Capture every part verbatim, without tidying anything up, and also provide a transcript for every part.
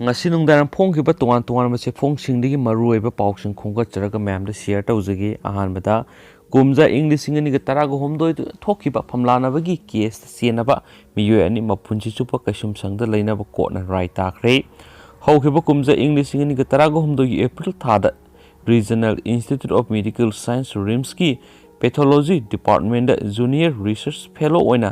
ꯉꯁꯤ ꯅꯨꯡꯗꯥꯡ ꯐꯣꯡꯈꯤꯕ ꯇꯣꯉꯥꯟ ꯇꯣꯉꯥꯟꯕ ꯆꯦꯐꯣꯡꯁꯤꯡꯗꯒꯤ ꯃꯔꯨꯑꯣꯏꯕ ꯄꯥꯎꯁꯤꯡ ꯈꯣꯝꯒꯠꯆꯔꯒ ꯃꯌꯥꯝꯗ ꯁꯤꯌꯔ ꯇꯧꯖꯒꯦ꯫ ꯑꯍꯥꯟꯕꯗ, ꯀꯨꯝꯖꯥ ꯏꯪ ꯂꯤꯁꯤꯡ ꯑꯅꯤꯒ ꯇꯔꯥꯒ ꯍꯨꯝꯗꯣꯏꯗ ꯊꯣꯛꯈꯤꯕ ꯐꯝꯂꯥꯅꯕꯒꯤ ꯀꯦꯁꯇ ꯆꯦꯟꯅꯕ ꯃꯤꯑꯣꯏ ꯑꯅꯤ ꯃꯄꯨꯟꯁꯤ ꯆꯨꯞꯄ ꯀꯩꯁꯨꯝꯁꯪꯗ ꯂꯩꯅꯕ ꯀꯣꯔꯠꯅ ꯔꯥꯏ ꯇꯥꯈ꯭ꯔꯦ꯫ ꯍꯧꯈꯤꯕ ꯀꯨꯝꯖꯥ ꯏꯪ ꯂꯤꯁꯤꯡ ꯑꯅꯤꯒ ꯇꯔꯥꯒ ꯍꯨꯝꯗꯣꯏꯒꯤ ꯑꯦꯄ꯭ꯔꯤꯜ ꯊꯥꯗ Regional Institute of Medical Science, ꯔꯤꯝꯁꯀꯤ Pathology Departmentꯗ Junior Research Fellow ꯑꯣꯏꯅ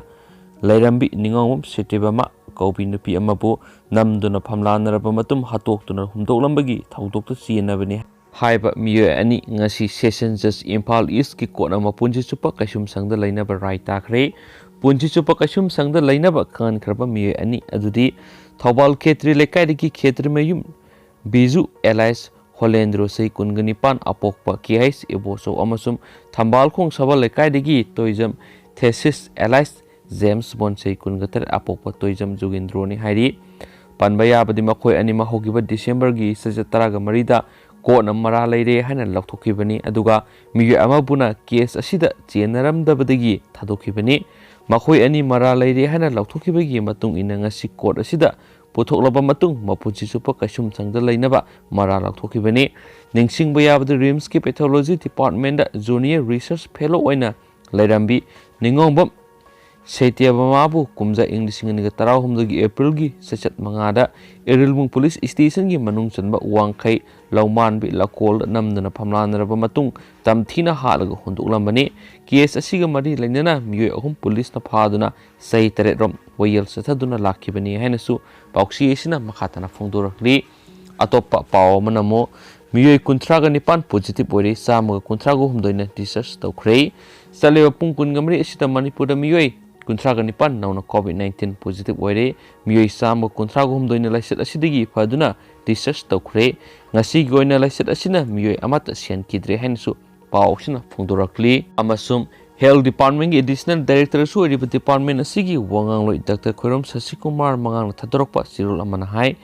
ꯂꯩꯔꯝꯕꯤ ꯅꯤꯉꯣꯝꯕꯝ ꯁꯇ꯭ꯌꯚꯥꯃꯥ ꯀꯧꯕꯤ ꯅꯨꯄꯤ ꯑꯃꯕꯨ ꯅꯝꯗꯨꯅ ꯐꯝꯂꯥꯟꯅꯔꯕ ꯃꯇꯨꯡ ꯍꯥꯠꯇꯣꯛꯇꯨꯅ ꯍꯨꯝꯗꯣꯛꯂꯝꯕꯒꯤ ꯊꯧꯗꯣꯛꯇ ꯆꯦꯟꯅꯕꯅꯤ ꯍꯥꯏꯕ ꯃꯤꯑꯣꯏ ꯑꯅꯤ ꯉꯁꯤ Session Judge ꯏꯝꯐꯥꯜ ꯏꯁꯀꯤ ꯀꯣꯔꯠꯅ ꯃꯄꯨꯟꯁꯤ ꯆꯨꯞꯄ ꯀꯩꯁꯨꯝꯁꯪꯗ ꯂꯩꯅꯕ ꯔꯥꯏ ꯇꯥꯈ꯭ꯔꯦ꯫ ꯄꯨꯟꯁꯤ ꯆꯨꯞꯄ ꯀꯩꯁꯨꯝꯁꯪꯗ ꯂꯩꯅꯕ ꯈꯪꯍꯟꯈ꯭ꯔꯕ ꯃꯤꯑꯣꯏ ꯑꯅꯤ ꯑꯗꯨꯗꯤ ꯊꯧꯕꯥꯜ ꯈꯦꯇ꯭ꯔꯤ ꯂꯩꯀꯥꯏꯗꯒꯤ ꯈꯦꯇ꯭ꯔꯤꯃꯌꯨꯝ ꯕꯤꯖꯨ alias ꯍꯣꯂꯦꯟꯗ꯭ꯔꯣ, ꯆꯍꯤ ꯀꯨꯟꯒ ꯅꯤꯄꯥꯟ, ꯑꯄꯣꯛꯄ ꯀꯦ ꯑꯩꯆ ꯏꯕꯣꯆꯧ, ꯑꯃꯁꯨꯡ ꯊꯝꯕꯥꯜꯈꯣꯡ ꯁꯕꯜ ꯂꯩꯀꯥꯏꯗꯒꯤ ꯇꯣꯏꯖꯝ ꯊꯦꯁꯤꯁ alias ꯖꯦꯝꯁ ꯕꯣꯟ, ꯆꯍꯤ ꯀꯨꯟꯒ ꯇꯔꯦꯠ, ꯑꯄꯣꯛꯄ ꯇꯣꯏꯖꯝ ꯖꯨꯒꯦꯟꯗ꯭ꯔꯣꯅꯤ ꯍꯥꯏꯔꯤ꯫ ꯄꯟꯕ ꯌꯥꯕꯗꯤ, ꯃꯈꯣꯏ ꯑꯅꯤꯃꯛ ꯍꯧꯈꯤꯕ ꯗꯤꯁꯦꯝꯕꯔꯒꯤ ꯆꯩꯆꯠ ꯇꯔꯥꯒ ꯃꯔꯤꯗ ꯀꯣꯔꯠꯅ ꯃꯔꯥꯜ ꯂꯩꯔꯦ ꯍꯥꯏꯅ ꯂꯧꯊꯣꯛꯈꯤꯕꯅꯤ, ꯑꯗꯨꯒ ꯃꯤꯑꯣꯏ ꯑꯃꯕꯨꯅ ꯀꯦꯁ ꯑꯁꯤꯗ ꯆꯦꯟꯅꯔꯝꯗꯕꯗꯒꯤ ꯊꯥꯗꯣꯛꯈꯤꯕꯅꯤ꯫ ꯃꯈꯣꯏ ꯑꯅꯤ ꯃꯔꯥꯜ ꯂꯩꯔꯦ ꯍꯥꯏꯅ ꯂꯧꯊꯣꯛꯈꯤꯕꯒꯤ ꯃꯇꯨꯡ ꯏꯟꯅ ꯉꯁꯤ ꯀꯣꯔꯠ ꯑꯁꯤꯗ ꯄꯨꯊꯣꯛꯂꯕ ꯃꯇꯨꯡ ꯃꯄꯨꯟꯁꯤ ꯆꯨꯞꯄ ꯀꯩꯁꯨꯝꯁꯪꯗ ꯂꯩꯅꯕ ꯃꯔꯥꯜ ꯂꯧꯊꯣꯛꯈꯤꯕꯅꯤ꯫ ꯅꯤꯡꯁꯤꯡꯕ ꯌꯥꯕꯗ, ꯔꯤꯝꯁꯀꯤ Pathology Departmentꯗ Junior Research Fellow ꯑꯣꯏꯅ ꯂꯩꯔꯝꯕꯤ ꯅꯤꯉꯣꯝꯕꯝ ꯁꯩꯇ꯭ꯌꯕꯃꯥꯕꯨ ꯀꯨꯝꯖꯥ ꯏꯪ ꯂꯤꯁꯤꯡ ꯑꯅꯤꯒ ꯇꯔꯥꯍꯨꯝꯗꯣꯏꯒꯤ ꯑꯦꯄ꯭ꯔꯤꯜꯒꯤ ꯆꯩꯆꯠ ꯃꯉꯥꯗ ꯏꯔꯤꯜꯕꯨꯡ ꯄꯨꯂꯤꯁ ꯁ꯭ꯇꯦꯁꯟꯒꯤ ꯃꯅꯨꯡ ꯆꯟꯕ ꯋꯥꯡꯈꯩ ꯂꯧꯃꯥꯟꯕꯤ ꯂꯀꯣꯜꯗ ꯅꯝꯗꯨꯅ ꯐꯝꯂꯥꯟꯅꯔꯕ ꯃꯇꯨꯡ ꯇꯝꯊꯤꯅ ꯍꯥꯠꯂꯒ ꯍꯨꯟꯗꯣꯛꯂꯝꯕꯅꯤ꯫ ꯀꯦꯁ ꯑꯁꯤꯒ ꯃꯔꯤ ꯂꯩꯅꯅ ꯃꯤꯑꯣꯏ ꯑꯍꯨꯝ ꯄꯨꯂꯤꯁꯅ ꯐꯥꯗꯨꯅ ꯆꯍꯤ ꯇꯔꯦꯠ ꯔꯣꯝ ꯋꯥꯌꯦꯜ ꯆꯠꯊꯗꯨꯅ ꯂꯥꯛꯈꯤꯕꯅꯤ ꯍꯥꯏꯅꯁꯨ ꯄꯥꯎꯆꯦ ꯑꯁꯤꯅ ꯃꯈꯥ ꯇꯥꯅ ꯐꯣꯡꯗꯣꯔꯛꯂꯤ꯫ ꯑꯇꯣꯞꯄ ꯄꯥꯎ ꯑꯃꯅ ꯑꯃꯨꯛ ꯃꯤꯑꯣꯏ ꯀꯨꯟꯊ꯭ꯔꯥꯒ ꯅꯤꯄꯥꯟ ꯄꯣꯖꯤꯇꯤꯚ ꯑꯣꯏꯔꯦ, ꯆꯥꯝꯃꯒ ꯀꯨꯟꯊ꯭ꯔꯥꯒ ꯍꯨꯝꯗꯣꯏꯅ ꯗꯤꯁꯆꯥꯔꯖ ꯇꯧꯈ꯭ꯔꯦ꯫ ꯆꯠꯂꯤꯕ ꯄꯨꯡ ꯀꯨꯟꯒ ꯃꯔꯤ ꯑꯁꯤꯗ ꯃꯅꯤꯄꯨꯔꯗ ꯃꯤꯑꯣꯏ ꯀꯨꯟꯊ꯭ꯔꯥꯒ ꯅꯤꯄꯥꯟ ꯅꯧꯅ ꯀꯣꯚꯤꯗ ꯅꯥꯏꯟꯇꯤꯟ ꯄꯣꯖꯤꯇꯤꯚ ꯑꯣꯏꯔꯦ꯫ ꯃꯤꯑꯣꯏ ꯆꯥꯝꯃꯒ ꯀꯨꯟꯊ꯭ꯔꯥꯒ ꯍꯨꯝꯗꯣꯏꯅ ꯂꯥꯏꯆꯠ ꯑꯁꯤꯗꯒꯤ ꯐꯗꯨꯅ ꯗꯤꯁꯆꯥꯔꯖ ꯇꯧꯈ꯭ꯔꯦ꯫ ꯉꯁꯤꯒꯤ ꯑꯣꯏꯅ ꯂꯥꯏꯆꯠ ꯑꯁꯤꯅ ꯃꯤꯑꯣꯏ ꯑꯃꯠꯇ ꯁꯤꯍꯟꯈꯤꯗ꯭ꯔꯦ ꯍꯥꯏꯅꯁꯨ ꯄꯥꯎ ꯑꯁꯤꯅ ꯐꯣꯡꯗꯣꯔꯛꯂꯤ꯫ ꯑꯃꯁꯨꯡ ꯍꯦꯜꯊ ꯗꯤꯄꯥꯔꯠꯃꯦꯟꯒꯤ ꯑꯦꯗꯤꯁꯅꯦꯜ ꯗꯥꯏꯔꯦꯛꯇꯔꯁꯨ ꯑꯣꯏꯔꯤꯕ ꯗꯤꯄꯥꯔꯠꯃꯦꯟ ꯑꯁꯤꯒꯤ ꯋꯥꯉꯥꯡꯂꯣꯏ ꯗꯥꯛꯇꯔ ꯈꯣꯏꯔꯣꯝ ꯁꯁꯤꯀꯨꯃꯥꯔ ꯃꯉꯥꯡꯅ ꯊꯥꯗꯣꯔꯛꯄ ꯆꯦꯔꯣꯜ ꯑꯃꯅ ꯍꯥꯏ,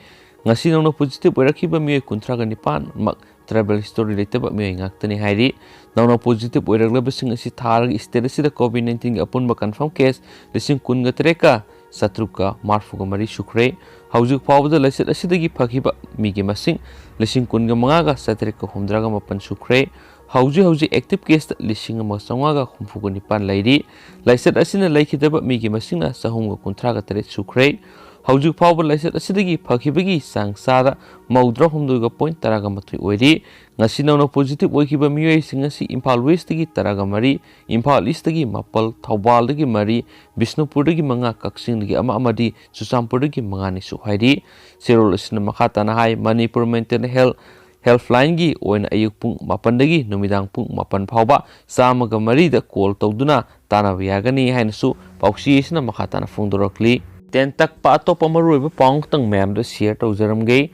ꯉꯁꯤ ꯅꯧꯅ ꯄꯣꯖꯤꯇꯤꯚ ꯑꯣꯏꯔꯛꯈꯤꯕ ꯃꯤꯑꯣꯏ ꯀꯨꯟꯊ꯭ꯔꯥꯒ ꯅꯤꯄꯥꯟꯃꯛ ꯇ꯭ꯔꯥꯏꯕꯦꯜ ꯍꯤꯁꯇꯣꯔꯤ ꯂꯩꯇꯕ ꯃꯤꯑꯣꯏ ꯉꯥꯛꯇꯅꯤ ꯍꯥꯏꯔꯤ꯫ ꯅꯧꯅ ꯄꯣꯖꯤꯇꯤꯚ ꯑꯣꯏꯔꯛꯂꯕꯁꯤꯡ ꯑꯁꯤ ꯊꯥꯔꯒ ꯁ꯭ꯇꯦꯠ ꯑꯁꯤꯗ ꯀꯣꯚꯤꯗ ꯅꯥꯏꯟꯇꯤꯟꯒꯤ ꯑꯄꯨꯟꯕ ꯀꯟꯐꯥꯔꯝ ꯀꯦꯁ ꯂꯤꯁꯤꯡ ꯀꯨꯟꯒ ꯇꯔꯦꯠꯀ ꯆꯥꯇ꯭ꯔꯨꯛꯀ ꯃꯔꯤꯐꯨꯒ ꯃꯔꯤ ꯁꯨꯈ꯭ꯔꯦ꯫ ꯍꯧꯖꯤꯛ ꯐꯥꯎꯕꯗ ꯂꯥꯏꯆꯠ ꯑꯁꯤꯗꯒꯤ ꯐꯈꯤꯕ ꯃꯤꯒꯤ ꯃꯁꯤꯡ ꯂꯤꯁꯤꯡ ꯀꯨꯟꯒ ꯃꯉꯥꯒ ꯆꯥꯇ꯭ꯔꯦꯠꯀ ꯍꯨꯝꯗ꯭ꯔꯥꯒ ꯃꯥꯄꯟ ꯁꯨꯈ꯭ꯔꯦ꯫ ꯍꯧꯖꯤꯛ ꯍꯧꯖꯤꯛ active caseꯇ ꯂꯤꯁꯤꯡ ꯑꯃꯒ ꯆꯥꯝꯃꯉꯥꯒ ꯍꯨꯝꯐꯨꯒ ꯅꯤꯄꯥꯟ ꯂꯩꯔꯤ꯫ ꯂꯥꯏꯆꯠ ꯑꯁꯤꯅ ꯂꯩꯈꯤꯗꯕ ꯃꯤꯒꯤ ꯃꯁꯤꯡꯅ ꯆꯍꯨꯝꯒ ꯀꯨꯟꯊ꯭ꯔꯥꯒ ꯇꯔꯦꯠ ꯁꯨꯈ꯭ꯔꯦ꯫ ꯍꯧꯖꯤꯛ ꯐꯥꯎꯕ ꯂꯥꯏꯆꯠ ꯑꯁꯤꯗꯒꯤ ꯐꯈꯤꯕꯒꯤ ꯆꯥꯡ ꯆꯥꯗ ꯃꯧꯗ꯭ꯔꯥ ꯍꯨꯝꯗꯣꯏꯒ point ꯇꯔꯥꯒ ꯃꯥꯊꯣꯏ ꯑꯣꯏꯔꯤ꯫ ꯉꯁꯤ ꯅꯧꯅ positive ꯑꯣꯏꯈꯤꯕ ꯃꯤꯑꯣꯏꯁꯤꯡ ꯑꯁꯤ ꯏꯝꯐꯥꯜ Westꯇꯒꯤ ꯇꯔꯥꯒ ꯃꯔꯤ, ꯏꯝꯐꯥꯜ Eastꯇꯒꯤ ꯃꯥꯄꯜ, ꯊꯧꯕꯥꯜꯗꯒꯤ ꯃꯔꯤ, ꯕꯤꯁꯅꯨꯄꯨꯔꯗꯒꯤ ꯃꯉꯥ, ꯀꯛꯆꯤꯡꯗꯒꯤ ꯑꯃ ꯑꯃꯗꯤ ꯆꯨꯔꯆꯥꯟꯄꯨꯔꯗꯒꯤ ꯃꯉꯥꯅꯤ ꯁꯨ ꯍꯥꯏꯔꯤ꯫ ꯆꯦꯔꯣꯜ ꯑꯁꯤꯅ ꯃꯈꯥ ꯇꯥꯅ ꯍꯥꯏ, ꯃꯅꯤꯄꯨꯔ Mental Health Helplineꯒꯤ ꯑꯣꯏꯅ ꯑꯌꯨꯛ ꯄꯨꯡ ꯃꯥꯄꯟꯗꯒꯤ ꯅꯨꯃꯤꯗꯥꯡ ꯄꯨꯡ ꯃꯥꯄꯟ ꯐꯥꯎꯕ ꯆꯥꯝꯃꯒ ꯃꯔꯤꯗ call ꯇꯧꯗꯨꯅ ꯇꯥꯟꯅꯕ ꯌꯥꯒꯅꯤ ꯍꯥꯏꯅꯁꯨ ꯄꯥꯎꯆꯦ ꯑꯁꯤꯅ ꯃꯈꯥ ꯇꯥꯅ ꯐꯣꯡꯗꯣꯔꯛꯂꯤ꯫ ꯇꯦꯟꯇꯛꯄ ꯑꯇꯣꯞꯄ ꯃꯔꯨꯑꯣꯏꯕ ꯄꯥꯎ ꯑꯃꯈꯛꯇꯪ ꯃꯌꯥꯝꯗ share ꯇꯧꯖꯔꯝꯒꯦ꯫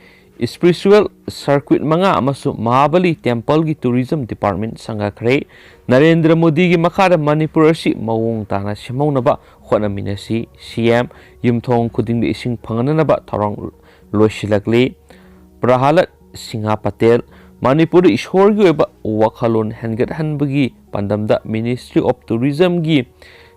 Spiritual circuit ꯃꯉꯥ ꯑꯃꯁꯨꯡ ꯃꯍꯥꯕꯂꯤ Templeꯒꯤ Tourism Department ꯁꯪꯒꯥꯈ꯭ꯔꯦ꯫ ꯅꯔꯦꯟꯗ꯭ꯔ ꯃꯣꯗꯤꯒꯤ ꯃꯈꯥꯗ ꯃꯅꯤꯄꯨꯔ ꯑꯁꯤ ꯃꯑꯣꯡ ꯇꯥꯅ ꯁꯦꯝꯍꯧꯅꯕ ꯍꯣꯠꯅꯃꯤꯟꯅꯁꯤ꯫ ꯁꯤ ꯑꯦꯝ ꯌꯨꯝꯊꯣꯡ ꯈꯨꯗꯤꯡꯗ ꯏꯁꯤꯡ ꯐꯪꯍꯟꯅꯕ ꯊꯧꯔꯥꯡ ꯂꯣꯏꯁꯤꯜꯂꯛꯂꯤ꯫ ꯄ꯭ꯔꯍꯂꯠ ꯁꯤꯡꯍ ꯄꯇꯦꯜ, ꯃꯅꯤꯄꯨꯔꯗ ꯏꯁꯣꯔꯒꯤ ꯑꯣꯏꯕ ꯋꯥꯈꯜꯂꯣꯟ ꯍꯦꯟꯒꯠꯍꯟꯕꯒꯤ ꯄꯥꯟꯗꯝꯗ Ministry of Tourismꯒꯤ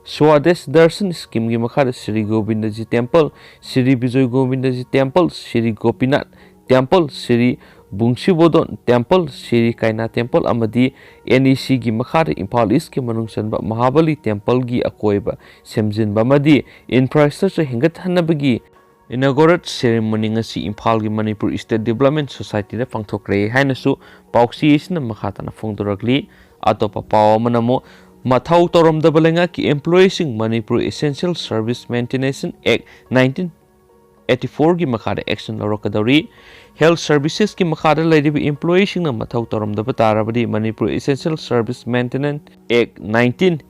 Swadesh Darshan Schemeꯒꯤ ꯃꯈꯥꯗ Shri Govindaji Temple, Shri Bijoy Govindaji Temple, Shri Gopinath Temple, Shri ꯕꯨꯡꯁꯤꯕꯣꯗꯣꯟ Temple, Shri ꯀꯥꯏꯅꯥ Temple ꯑꯃꯗꯤ NECꯒꯤ ꯃꯈꯥꯗ ꯏꯝꯐꯥꯜ Eastꯀꯤ ꯃꯅꯨꯡ ꯆꯟꯕ ꯃꯍꯥꯕꯂꯤ Templeꯒꯤ ꯑꯀꯣꯏꯕ ꯁꯦꯝꯖꯤꯟꯕ ꯑꯃꯗꯤ infrastructure ꯍꯦꯟꯒꯠꯍꯟꯅꯕꯒꯤ inaugural ceremony ꯉꯁꯤ ꯏꯝꯐꯥꯜꯒꯤ ꯃꯅꯤꯄꯨꯔ State Development Societyꯗ ꯄꯥꯡꯊꯣꯛꯈ꯭ꯔꯦ ꯍꯥꯏꯅꯁꯨ ꯄꯥꯎꯆꯦ ꯑꯁꯤꯅ ꯃꯈꯥ ꯇꯥꯅ ꯐꯣꯡꯗꯣꯔꯛꯂꯤ꯫ ꯑꯇꯣꯞꯄ ꯄꯥꯎ ꯑꯃꯅ ꯑꯃꯨꯛ ꯃꯊꯧ ꯇꯧꯔꯝꯗꯕ ꯂꯩꯉꯥꯛꯀꯤ employeeꯁꯤꯡ Manipur Essential Service Maintenance Act nineteen eighty fourꯒꯤ ꯃꯈꯥꯗ action ꯂꯧꯔꯛꯀꯗꯧꯔꯤ꯫ Health servicesꯀꯤ ꯃꯈꯥꯗ ꯂꯩꯔꯤꯕ employeeꯁꯤꯡꯅ ꯃꯊꯧ ꯇꯧꯔꯝꯗꯕ ꯇꯥꯔꯕꯗꯤ Manipur Essential Service Maintenance Act nineteen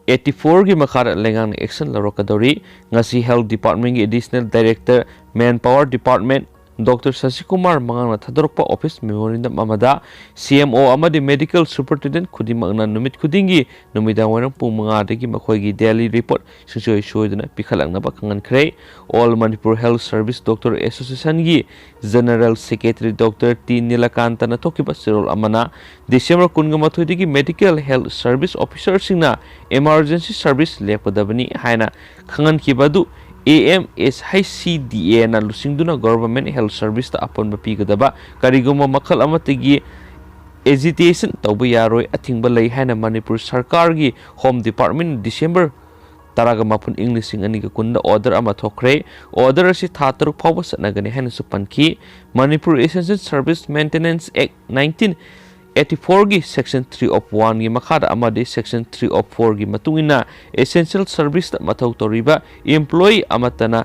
eighty fourꯒꯤ ꯃꯈꯥꯗ ꯂꯩꯉꯥꯛꯅ action ꯂꯧꯔꯛꯀꯗꯧꯔꯤ꯫ ꯉꯁꯤ Health Departmentꯀꯤ Additional Director, Manpower Department, Doctor ꯁꯁꯤꯀꯨꯃꯥꯔ ꯃꯉꯥꯡꯅ ꯊꯥꯗꯣꯔꯛꯄ office memorandum ꯑꯃꯗ CMO ꯑꯃꯗꯤ medical superintendent ꯈꯨꯗꯤꯡꯃꯛꯅ ꯅꯨꯃꯤꯠ ꯈꯨꯗꯤꯡꯒꯤ ꯅꯨꯃꯤꯗꯥꯡ ꯋꯥꯏꯔꯝ ꯄꯨꯡ ꯃꯉꯥꯗꯒꯤ ꯃꯈꯣꯏꯒꯤ daily report ꯁꯨꯡꯁꯣꯏ ꯁꯣꯏꯗꯅ ꯄꯤꯈꯠꯂꯛꯅꯕ ꯈꯪꯍꯟꯈ꯭ꯔꯦ꯫ All Manipur Health Service Doctor Associationꯒꯤ General Secretary Doctor ꯇꯤ ꯅꯤꯂꯀꯥꯟꯇꯅ ꯊꯣꯛꯈꯤꯕ ꯆꯦꯔꯣꯜ ꯑꯃꯅ December ꯀꯨꯟꯒ ꯃꯥꯊꯣꯏꯗꯒꯤ medical health service officerꯁꯤꯡꯅ emergency service ꯂꯦꯞꯀꯗꯕꯅꯤ ꯍꯥꯏꯅ ꯈꯪꯍꯟꯈꯤꯕ ꯑꯗꯨ ꯑꯦ ꯑꯦꯝ ꯑꯦꯁ ꯍꯩꯆ ꯁꯤ ꯗꯤ ꯑꯦꯅ ꯂꯨꯆꯤꯡꯗꯨꯅ Government Health Serviceꯇ ꯑꯄꯟꯕ ꯄꯤꯒꯗꯕ ꯀꯔꯤꯒꯨꯝꯕ ꯃꯈꯜ ꯑꯃꯠꯇꯒꯤ agitation ꯇꯧꯕ ꯌꯥꯔꯣꯏ, ꯑꯊꯤꯡꯕ ꯂꯩ ꯍꯥꯏꯅ ꯃꯅꯤꯄꯨꯔ ꯁꯔꯀꯥꯔꯒꯤ Home Department December ꯇꯔꯥꯒ ꯃꯥꯄꯟ ꯏꯪ ꯂꯤꯁꯤꯡ ꯑꯅꯤꯒ ꯀꯨꯟꯗ order ꯑꯃ ꯊꯣꯛꯈ꯭ꯔꯦ꯫ Order ꯑꯁꯤ ꯊꯥ ꯇꯔꯨꯛ ꯐꯥꯎꯕ ꯆꯠꯅꯒꯅꯤ ꯍꯥꯏꯅꯁꯨ ꯄꯟꯈꯤ꯫ Manipur Essential Service Maintenance Act nineteen eighty fourꯒꯤ Section three of oneꯒꯤ ꯃꯈꯥꯗ ꯑꯃꯗꯤ Section three of fourꯒꯤ ꯃꯇꯨꯡ ꯏꯟꯅ essential serviceꯇ ꯃꯊꯧ ꯇꯧꯔꯤꯕ employee ꯑꯃꯠꯇꯅ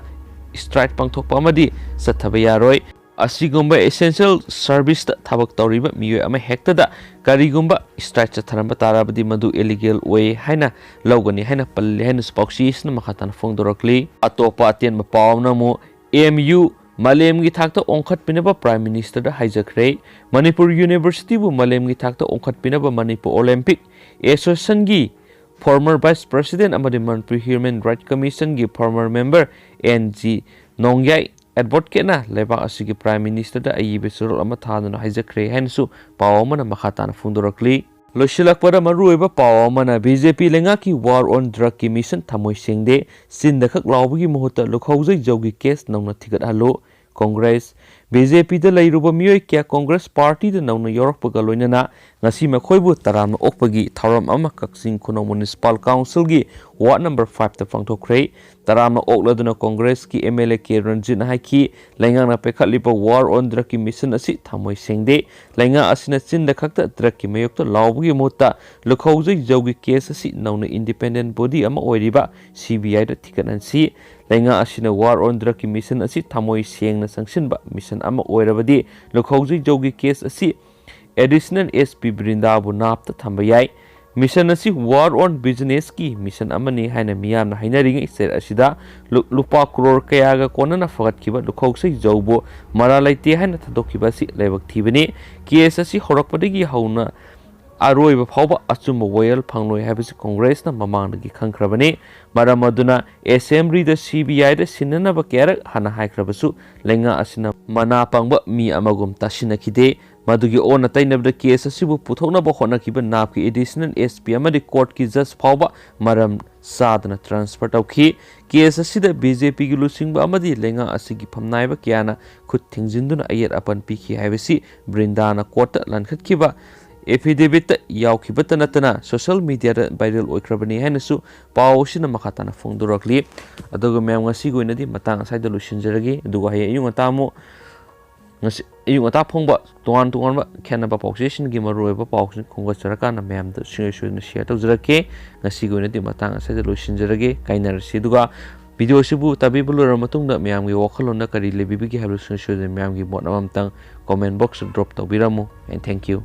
strike ꯄꯥꯡꯊꯣꯛꯄ ꯑꯃꯗꯤ ꯆꯠꯊꯕ ꯌꯥꯔꯣꯏ꯫ ꯑꯁꯤꯒꯨꯝꯕ essential serviceꯇ ꯊꯕꯛ ꯇꯧꯔꯤꯕ ꯃꯤꯑꯣꯏ ꯑꯃ ꯍꯦꯛꯇꯗ ꯀꯔꯤꯒꯨꯝꯕ strike ꯆꯠꯊꯔꯝꯕ ꯇꯥꯔꯕꯗꯤ ꯃꯗꯨ illegal ꯑꯣꯏ ꯍꯥꯏꯅ ꯂꯧꯒꯅꯤ ꯍꯥꯏꯅ ꯄꯜꯂꯤ ꯍꯥꯏꯅꯁꯨ ꯄꯥꯎꯆꯦ ꯑꯁꯤꯅ ꯃꯈꯥ ꯇꯥꯅ ꯐꯣꯡꯗꯣꯔꯛꯂꯤ꯫ ꯑꯇꯣꯞꯄ ꯑꯇꯦꯟꯕ ꯄꯥꯎ ꯑꯃꯅ ꯑꯃꯨꯛ M U ꯃꯥꯂꯦꯝꯒꯤ ꯊꯥꯛꯇ ꯑꯣꯟꯈꯠꯄꯤꯅꯕ Prime Ministerꯗ ꯍꯥꯏꯖꯈ꯭ꯔꯦ꯫ ꯃꯅꯤꯄꯨꯔ Universityꯕꯨ ꯃꯥꯂꯦꯝꯒꯤ ꯊꯥꯛꯇ ꯑꯣꯟꯈꯠꯄꯤꯅꯕ Manipur Olympic Associationꯒꯤ former Vice President ꯑꯃꯗꯤ Manipur Human Rights Commissionꯒꯤ former member N G ꯅꯣꯡꯌꯥꯏ Advocateꯅ ꯂꯩꯕꯥꯛ ꯑꯁꯤꯒꯤ Prime Ministerꯗ ꯑꯏꯕ ꯆꯦꯔꯣꯜ ꯑꯃ ꯊꯥꯗꯨꯅ ꯍꯥꯏꯖꯈ꯭ꯔꯦ ꯍꯥꯏꯅꯁꯨ ꯄꯥꯎ ꯑꯃꯅ ꯃꯈꯥ ꯇꯥꯅ ꯐꯣꯡꯗꯣꯔꯛꯂꯤ꯫ ꯂꯣꯏꯁꯤꯜꯂꯛꯄꯗ ꯃꯔꯨꯑꯣꯏꯕ ꯄꯥꯎ ꯑꯃꯅ B J P ꯂꯩꯉꯥꯛꯀꯤ War on Drugꯀꯤ mission ꯊꯃꯣꯏ ꯁꯦꯡꯗꯦ, ꯆꯤꯟꯗ ꯈꯛ ꯂꯥꯎꯕꯒꯤ ꯃꯍꯨꯠꯇ ꯂꯨꯈꯧꯖꯩ ꯖꯧꯒꯤ case ꯅꯧꯅ ꯊꯤꯒꯠꯍꯜꯂꯨ꯫ Congress, B J Pꯗ ꯂꯩꯔꯨꯕ ꯃꯤꯑꯣꯏ ꯀꯌꯥ Congress Partyꯗ ꯅꯧꯅ ꯌꯥꯎꯔꯛꯄꯒ ꯂꯣꯏꯅꯅ ꯉꯁꯤ ꯃꯈꯣꯏꯕꯨ ꯇꯔꯥꯝꯅ ꯑꯣꯛꯄꯒꯤ ꯊꯧꯔꯝ ꯑꯃ ꯀꯛꯆꯤꯡ ꯈꯨꯅꯧ Municipal Councilꯒꯤ Ward number fiveꯇ ꯄꯥꯡꯊꯣꯛꯈ꯭ꯔꯦ꯫ ꯇꯔꯥꯝꯅ ꯑꯣꯛꯂꯗꯨꯅ Congressꯀꯤ M L A K ꯔꯟꯖꯤꯠꯅ ꯍꯥꯏꯈꯤ, ꯂꯩꯉꯥꯛꯅ ꯄꯥꯏꯈꯠꯂꯤꯕ War on Drugꯀꯤ mission ꯑꯁꯤ ꯊꯃꯣꯏ ꯁꯦꯡꯗꯦ꯫ ꯂꯩꯉꯥꯛ ꯑꯁꯤꯅ ꯆꯤꯟꯗ ꯈꯛꯇ drugꯀꯤ ꯃꯥꯌꯣꯛꯇ ꯂꯥꯎꯕꯒꯤ ꯃꯍꯨꯠꯇ ꯂꯨꯈꯧꯖꯩ ꯖꯧꯒꯤ case ꯑꯁꯤ ꯅꯧꯅ independent body ꯑꯃ ꯑꯣꯏꯔꯤꯕ C B Iꯗ ꯊꯤꯒꯠꯍꯟꯁꯤ꯫ ꯂꯩꯉꯥꯛ ꯑꯁꯤꯅ War on Drugꯀꯤ mission ꯑꯁꯤ ꯊꯃꯣꯏ ꯁꯦꯡꯅ ꯆꯪꯁꯤꯟꯕ mission ꯑꯃ ꯑꯣꯏꯔꯕꯗꯤ ꯂꯨꯈꯧꯖꯩ ꯖꯧꯒꯤ case ꯑꯁꯤ Additional S P ꯕ꯭ꯔꯤꯟꯗꯥꯕꯨ ꯅꯥꯞꯇ ꯊꯝꯕ ꯌꯥꯏ꯫ Mission ꯑꯁꯤ War on Businessꯀꯤ mission ꯑꯃꯅꯤ ꯍꯥꯏꯅ ꯃꯤꯌꯥꯝꯅ ꯍꯥꯏꯅꯔꯤꯉꯩ ꯁ꯭ꯇꯦꯠ ꯑꯁꯤꯗ ꯂꯨ-, ꯂꯨꯄꯥ ꯀ꯭ꯔꯣꯔ ꯀꯌꯥꯒ ꯀꯣꯟꯅꯅ ꯐꯒꯠꯈꯤꯕ ꯂꯨꯈꯧꯁꯩ ꯖꯧꯕꯨ ꯃꯔꯥꯜ ꯂꯩꯇꯦ ꯍꯥꯏꯅ ꯊꯥꯗꯣꯛꯈꯤꯕ ꯑꯁꯤ ꯂꯥꯏꯕꯛ ꯊꯤꯕꯅꯤ꯫ Case ꯑꯁꯤ ꯍꯧꯔꯛꯄꯗꯒꯤ ꯍꯧꯅ ꯑꯔꯣꯏꯕ ꯐꯥꯎꯕ ꯑꯆꯨꯝꯕ ꯋꯥꯌꯦꯜ ꯐꯪꯂꯣꯏ ꯍꯥꯏꯕꯁꯤ ꯀꯣꯡꯒ꯭ꯔꯦꯁꯅ ꯃꯃꯥꯡꯗꯒꯤ ꯈꯪꯈ꯭ꯔꯕꯅꯤ꯫ ꯃꯔꯝ ꯑꯗꯨꯅ ꯑꯦꯁꯦꯝꯕ꯭ꯂꯤꯗ ꯁꯤ ꯕꯤ ꯑꯥꯏꯗ ꯁꯤꯟꯅꯅꯕ ꯀꯌꯥꯔꯛ ꯍꯥꯟꯅ ꯍꯥꯏꯈ꯭ꯔꯕꯁꯨ ꯂꯩꯉꯥꯛ ꯑꯁꯤꯅ ꯃꯅꯥ ꯄꯪꯕ ꯃꯤ ꯑꯃꯒꯨꯝ ꯇꯥꯁꯤꯟꯅꯈꯤꯗꯦ꯫ ꯃꯗꯨꯒꯤ ꯑꯣꯟꯅ ꯇꯩꯅꯕꯗ ꯀꯦꯁ ꯑꯁꯤꯕꯨ ꯄꯨꯊꯣꯛꯅꯕ ꯍꯣꯠꯅꯈꯤꯕ ꯅꯥꯞꯀꯤ ꯑꯦꯗꯤꯁꯅꯦꯜ ꯑꯦꯁ ꯄꯤ ꯑꯃꯗꯤ ꯀꯣꯔꯠꯀꯤ ꯖꯖ ꯐꯥꯎꯕ ꯃꯔꯝ ꯆꯥꯗꯅ ꯇ꯭ꯔꯥꯟꯁꯐꯔ ꯇꯧꯈꯤ꯫ ꯀꯦꯁ ꯑꯁꯤꯗ ꯕꯤ ꯖꯦ ꯄꯤꯒꯤ ꯂꯨꯆꯤꯡꯕ ꯑꯃꯗꯤ ꯂꯩꯉꯥꯛ ꯑꯁꯤꯒꯤ ꯐꯝꯅꯥꯏꯕ ꯀꯌꯥꯅ ꯈꯨꯠ ꯊꯤꯡꯖꯤꯟꯗꯨꯅ ꯑꯌꯦꯠ ꯑꯄꯟ ꯄꯤꯈꯤ ꯍꯥꯏꯕꯁꯤ ꯕ꯭ꯔꯤꯟꯗꯥꯅ ꯀꯣꯔꯠꯇ ꯂꯟꯈꯠꯈꯤꯕ ꯑꯦꯐꯤꯗꯦꯕꯤꯠꯇ ꯌꯥꯎꯈꯤꯕꯇ ꯅꯠꯇꯅ ꯁꯣꯁꯤꯌꯦꯜ ꯃꯤꯗꯤꯌꯥꯗ ꯚꯥꯏꯔꯦꯜ ꯑꯣꯏꯈ꯭ꯔꯕꯅꯤ ꯍꯥꯏꯅꯁꯨ ꯄꯥꯎ ꯑꯁꯤꯅ ꯃꯈꯥ ꯇꯥꯅ ꯐꯣꯡꯗꯣꯔꯛꯂꯤ꯫ ꯑꯗꯨꯒ ꯃꯌꯥꯝ, ꯉꯁꯤꯒꯤ ꯑꯣꯏꯅꯗꯤ ꯃꯇꯥꯡ ꯑꯁ꯭ꯋꯥꯏꯗ ꯂꯣꯏꯁꯤꯟꯖꯔꯒꯦ꯫ ꯑꯗꯨꯒ ꯍꯌꯦꯡ ꯑꯌꯨꯛ ꯉꯟꯇꯥ ꯑꯃꯨꯛ, ꯉꯁꯤ ꯑꯌꯨꯛ ꯉꯟꯇꯥ ꯐꯣꯡꯕ ꯇꯣꯉꯥꯟ ꯇꯣꯉꯥꯟꯕ ꯈꯦꯠꯅꯕ ꯄꯥꯎꯆꯦꯁꯤꯡꯒꯤ ꯃꯔꯨꯑꯣꯏꯕ ꯄꯥꯎꯁꯤꯡ ꯈꯣꯝꯒꯠꯆꯔꯀꯥꯟꯗ ꯃꯌꯥꯝꯗ ꯁꯨꯡꯁꯣꯏ ꯁꯣꯏꯗꯅ ꯁꯤꯌꯔ ꯇꯧꯖꯔꯛꯀꯦ꯫ ꯉꯁꯤꯒꯤ ꯑꯣꯏꯅꯗꯤ ꯃꯇꯥꯡ ꯑꯁꯤꯗ ꯂꯣꯏꯁꯤꯟꯖꯔꯒꯦ꯫ ꯀꯥꯏꯅꯔꯁꯤ꯫ ꯑꯗꯨꯒ ꯚꯤꯗꯤꯑꯣꯁꯤꯕꯨ ꯇꯥꯕꯤꯕ ꯂꯣꯏꯔꯕ ꯃꯇꯨꯡꯗ ꯃꯌꯥꯝꯒꯤ ꯋꯥꯈꯜꯂꯣꯟꯗ ꯀꯔꯤ ꯂꯩꯕꯤꯕꯒꯦ ꯍꯥꯏꯕꯗꯨ ꯁꯨꯡꯁꯣꯏ ꯁꯣꯏꯗꯅ ꯃꯌꯥꯝꯒꯤ ꯃꯣꯠ ꯑꯃꯃꯝꯇꯪ ꯀꯣꯃꯦꯟ ꯕꯣꯛꯁꯇ ꯗ꯭ꯔꯣꯞ ꯇꯧꯕꯤꯔꯝꯃꯨ꯫ And thank you꯫